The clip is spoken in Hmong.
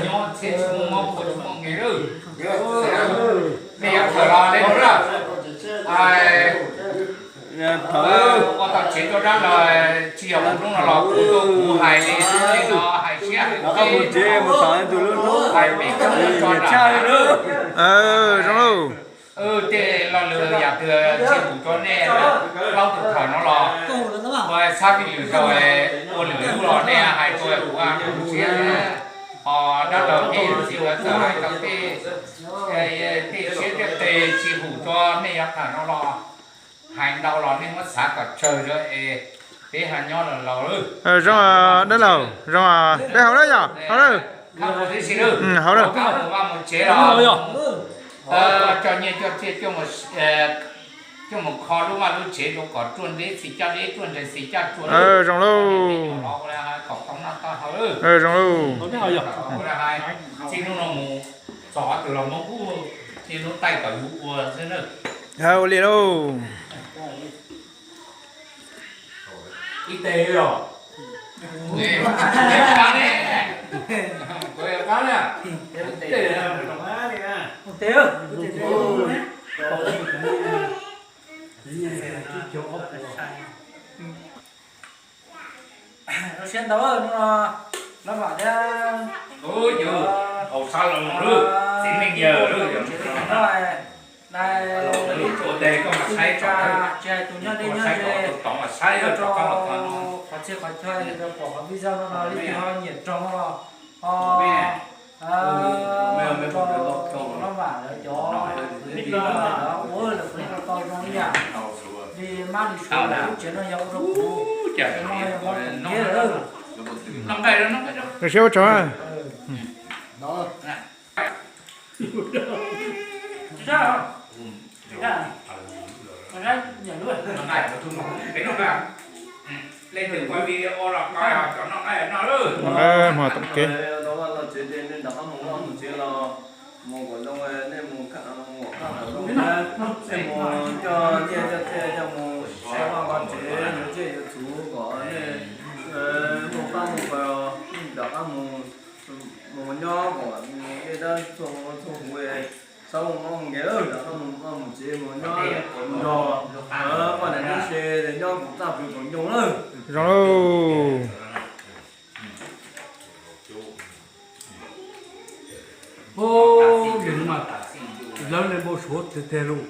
Nyob txhiab tsis muaj mob puas tsis muaj nqi lawm. Nej yuav kawm los nej lub lawm. Ua tau tsev rau dab los tsis yog kuv lub no los kuv tuaj kuv hais li no hais siab hais tsev mus tham tus lub hnub hais pem tso niam tshaj li lub. Zoo lauj. Tej lo lus yam twg tsis hum rau nej plaub tus tham no los ua txhab vij lwm zaus ua lwm lub los nej hais rau kuv siab. Ho dab laug tej txiv txawm hais tau tej, tej siab tej qe tsis hum rau nej yuav tham no los hais ntau los nej muab xav kom tsawg rau es peb ho nyob los laus. Zoo dab laug, zoo, peb haus lawm yom, haus lawm. Haus lawm. Coj nyiaj coj txiaj coj mus kho lub vaj lub tsev rau kom ruaj ntev txiv coj deb ruaj ntev txiv coj ruaj. Zoo lauj. Kom tau noj tau haus. Zoo lauj. Txij hnub no mus txog qhov twg los muab kuj txij hnub taij kom yus ua xwb na. Ua li lauj. Ib teg os. Siab ntau no, Lob Vam thiab, yus hauv sab los txiv neej yawg lub, tsis hais tus nyob deb nyob ze, rau qhov txhia qhov chaw rau pom qhov video no no li ho nyiam rog los ho Lob Vam lawv cov ua lawm kuv tau zoo li yam li mab li suav lub tsev no yog ua rau kuv, no yog kuv tus ntiab lawm. Zoo siab ua tsaug. Hmo tom kev. Mus kom zoo, nej mus, nej mus coj nyiaj coj txiaj coj mus saib vaj vaj tsev yuav tsiaj yuav txhuv kom nej muaj pab muaj pawg, rov qab mus, mus nyob kom nej dab txhua txhua huv, txhob mus mob mus nkeeg, rov qab mus vaj mus tsev mus nyob nrog poj niam tub se nyob kom txaj pw kom ncoo lawm. Zoo lauj. Lawv li npau suav tiag tiag lauj.